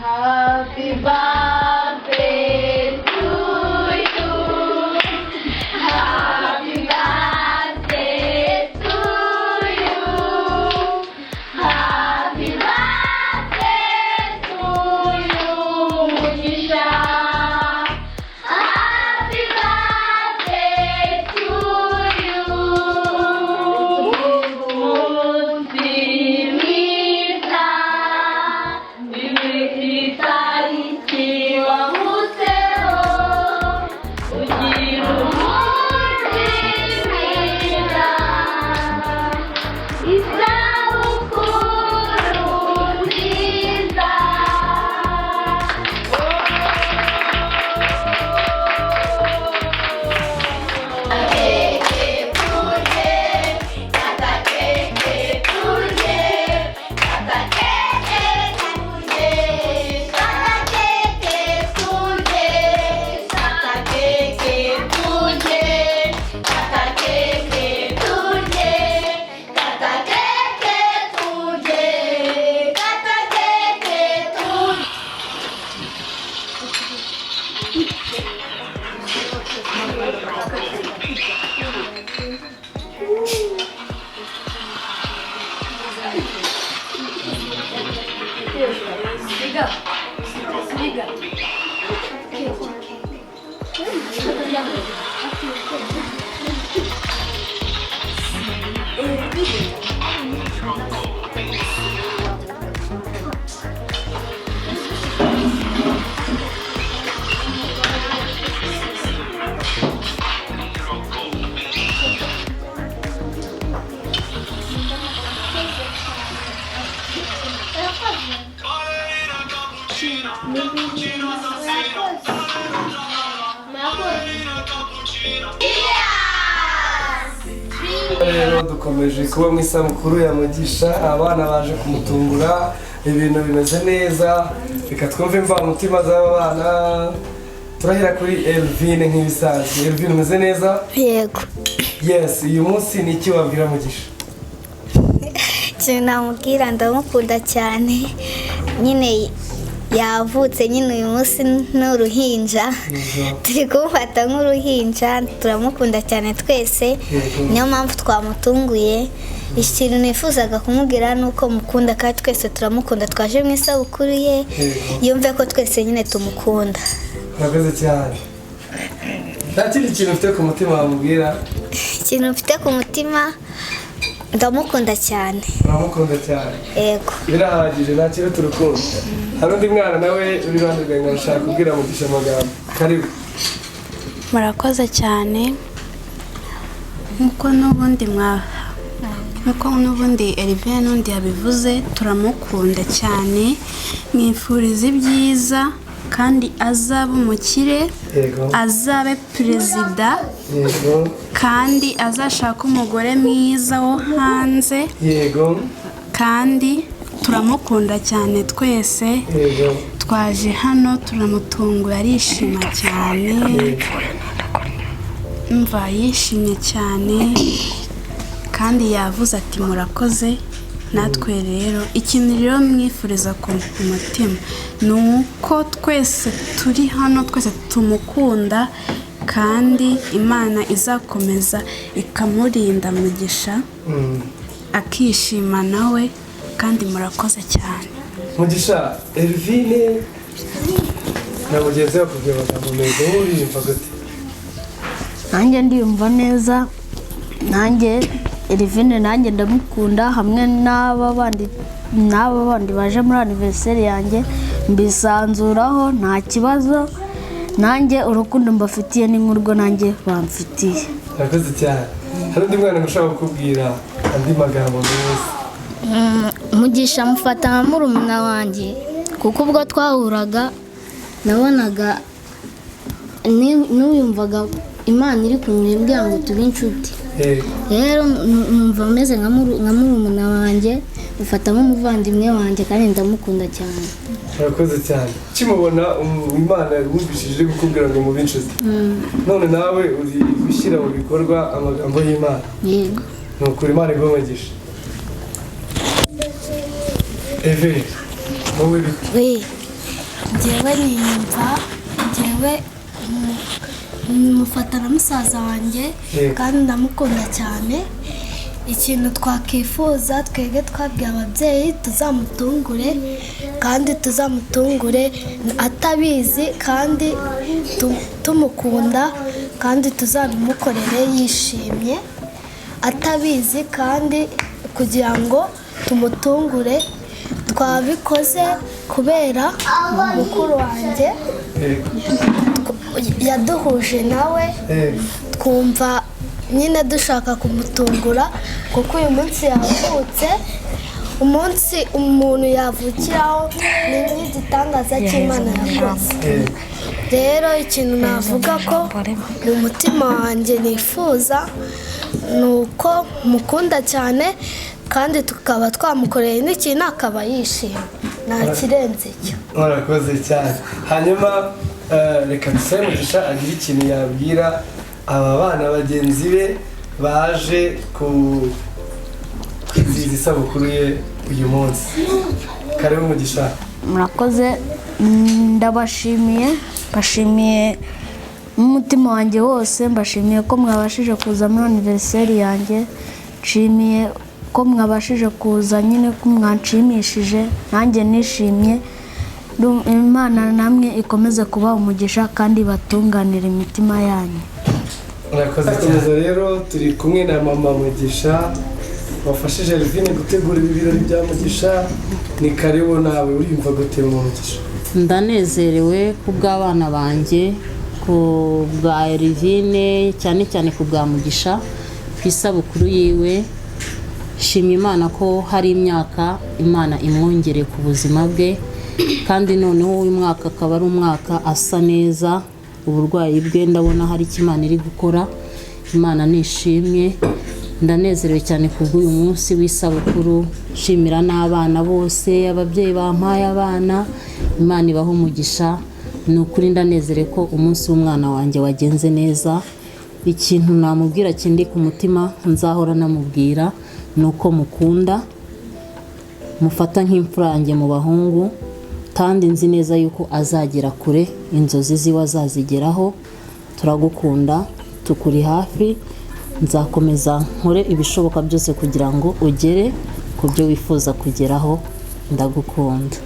Happy birthday to you. Happy birthday to you. Happy birthday to you, Mugisha. Happy birthday to you. Umunsi mwiza, itariki wavutseho, ugira umunsi mwiza, isabukuru nziza. Keke turye, kata keke turye, kata keke turye, kata keke turye, kata keke turye, kata keke turye, kata keke turye, kata keke turye. Siga. Siga. Rero dukomeje kuba mu isabukuru ya Mugisha, abana baje kumutungura, ibintu bimeze neza. Reka twumve imvamutima z'aba bana. Turahera kuri Elvine nk'ibisanzwe. Elvine, umeze neza? Yego. Yes, uyu munsi ni iki wabwira Mugisha? Ikintu namubwira, ndamukunda cyane. Nyine yavutse nyine uyu munsi ni uruhinja, turi kumufata nk'uruhinja, turamukunda cyane twese. Niyo mpamvu twamutunguye. Ikintu nifuzaga kumubwira ni uko mukunda kandi twese turamukunda, twaje mu isabukuru ye. Yumve ko twese nyine tumukunda. Murakoze cyane. Nta kindi kintu ufite ku mutima wamubwira? Ikintu mfite ku mutima, ndamukunda cyane. Uramukunda cyane? Yego. Birahagije, nta kiruta urukundo. Hari undi mwana nawe uri iruhande rwawe ngo arashaka kubwira Mugisha amagambo. Karibu. Murakoze cyane. Nk'uko n'ubundi Elvin n'undi yabivuze, turamukunda cyane, mwifuriza ibyiza kandi azabe umukire, azabe perezida, kandi azashake umugore mwiza wo hanze. Kandi turamukunda cyane twese. Twaje hano turamutungura, arishima cyane. Mva yishimye cyane kandi yavuze ati murakoze. Natwe rero ikintu rero mwifuriza ku mutima ni uko twese turi hano, twese tumukunda, kandi Imana izakomeza ikamurinda Mugisha, akishima nawe. Kandi murakoze cyane. Mugisha, Elvine na mugenzi we bakubwiye amagambo meza, wowe uriyumva gute? Nanjye ndiyumva neza. Nanjye Elvine nanjye ndamukunda, hamwe n'aba bandi baje muri anniversaire yanjye, mbisanzuraho nta kibazo. Nanjye urukundo mbafitiye ni nk'urwo nanjye bamfitiye. Murakoze cyane. Hari undi mwana ushaka kukubwira andi magambo meza? Mugisha mufata nka murumuna wanjye, kuko ubwo twahuraga nabonaga n'uyumvaga Imana iri kumwibwira ngo tube inshuti. Rero numva ameze nka murumuna wanjye, mufata nk'umuvandimwe wanjye kandi ndamukunda cyane. Murakoze cyane. Ukimubona, Imana wumvishije iri kukubwira ngo mube inshuti, none nawe uri gushyira mu bikorwa amagambo y'Imana? Yego. Ni ukuri, Imana iguhe umugisha. Eve, wowe bite? We. Njyewe niyumva, njyewe mufata na musaza wanjye kandi ndamukunda cyane. Ikintu twakifuza twebwe, twabwiye ababyeyi tuzamutungure, kandi tuzamutungure atabizi, kandi tumukunda, kandi tuzabimukorere yishimye atabizi, kandi kugira ngo tumutungure twabikoze kubera mukuru wanjye yaduhuje nawe, twumva nyine dushaka kumutungura kuko uyu munsi yavutse. Umunsi umuntu yavukiraho ni nk'igitangaza cy'Imana yakoze. Rero ikintu navuga ko mu mutima wanjye nifuza ni uko mukunda cyane, kandi tukaba twamukoreye n'ikintu akaba yishimye, nta kirenze icyo. Murakoze cyane. Hanyuma reka dusabe Mugisha agire ikintu yabwira aba bana bagenzi be baje ku kwizihiza isabukuru ye uyu munsi. Karibu Mugisha. Murakoze. Ndabashimiye, mbashimiye n'umutima wanjye wose. Mbashimiye ko mwabashije kuza muri anniversaire yanjye. Nshimiye ko mwabashije kuza nyine, ko mwanshimishije nanjye nishimye. Imana namwe ikomeze kubaha umugisha kandi batunganire imitima yanyu. Murakoze cyane. Rero turi kumwe na mama Mugisha wafashije Elvine gutegura ibi birori bya Mugisha. Ni karibu nawe. Uriyumva gute, mama Mugisha? Ndanezerewe ku bw'abana banjye, ku bwa Elvine, cyane cyane ku bwa Mugisha ku isabukuru yiwe. Shimye Imana ko hari imyaka Imana imwongereye ku buzima bwe, kandi noneho uyu mwaka akaba ari umwaka asa neza. Uburwayi bwe ndabona hari icyo Imana iri gukora. Imana nishimwe. Ndanezerewe cyane ku bw'uyu munsi w'isabukuru, nshimira n'abana bose, ababyeyi bampaye abana, Imana ibaha umugisha. Ni ukuri ndanezerewe ko umunsi w'umwana wanjye wagenze neza. Ikintu namubwira kindi ku mutima nzahora namubwira ni uko mukunda, mufata nk'imfura yanjye mu bahungu, kandi nzi neza yuko azagera kure, inzozi ziwe azazigeraho. Turagukunda, tukuri hafi. Nzakomeza nkore ibishoboka byose kugira ngo ugere ku byo wifuza kugeraho. Ndagukunda.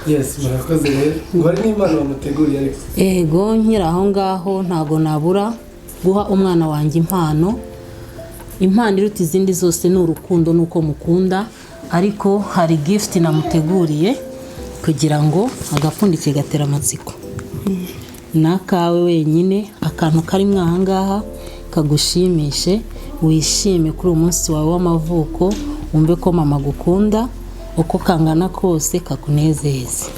Yes, murakoze. Rero ngo hari n'impano bamuteguriye ariko. Ego, nkiri aho ngaho ntago nabura guha umwana wanjye impano. Impano iruta izindi zose ni urukundo, nuko mukunda, ariko hari gift namuteguriye kugira ngo agapfundikiye gatera amatsiko. Ni akawe wenyine. Akantu karimo aha ngaha kagushimishe, wishime kuri uyu munsi wawe w'amavuko, wumve ko mama agukunda uko kangana kose, kakunezeze.